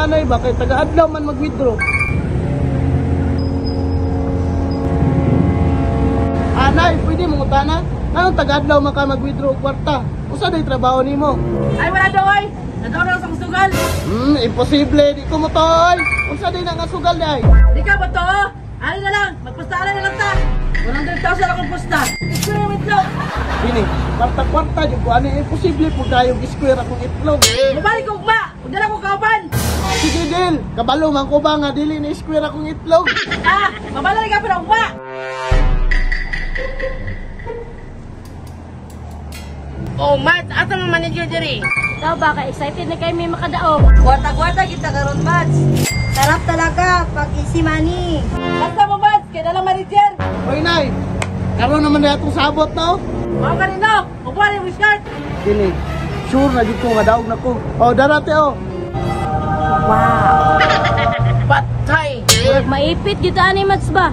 nanay ba kay taga-adlaw man mag-withdraw. Anay, pwede mo utana? Anong taga-adlaw man ka mag-withdraw og kwarta? Usa day trabaho nimo? Ay, wala daw ay! Nadaw na lang sa sugal! Imposible, di ko mo toy. Unsa day na nga sugal day? Di ka ba to? Ano na lang? Magpustahan na lang ta! 100,000 akong pusta! Square yung itlog! Dini, kwarta-kwarta jud ko ani, imposible pud kayong square akong itlog. Mabalik ko ugma! Magdala ko kauban! Sige deal, kabalo man ko ba nga dili ni square akong itlog. Ah! Mabalik ka pa ugma! Oh, Mads, asa mo manager diri? Ikaw ba, ka-excited na kayo may makadaog? Kwarta-kwarta kita karon, Mads. Sarap talaga pag easy money. Basta mo, Mads! Kaya na lang manager! Hoy nay, karon naman na atong sabot no. Mao ka rin no! Upuan yung wish card! Dini, sure na jud ko nga daog na ko. Oh, darate oh. Wow! Patay! Murag maipit gyud ani, Mats ba?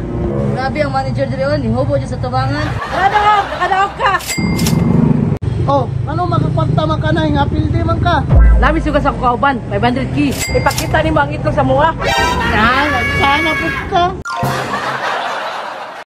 Grabe ang manager diri on, nihubo dyan sa tubangan. Wala daw! Nakadaog ka! Oh, ano makakwarta man ka na nga pildi man ka. Lami sugas ako kauban, 500 k. Ipakita nimo ang itlog sa mua. Na, sana pud ka.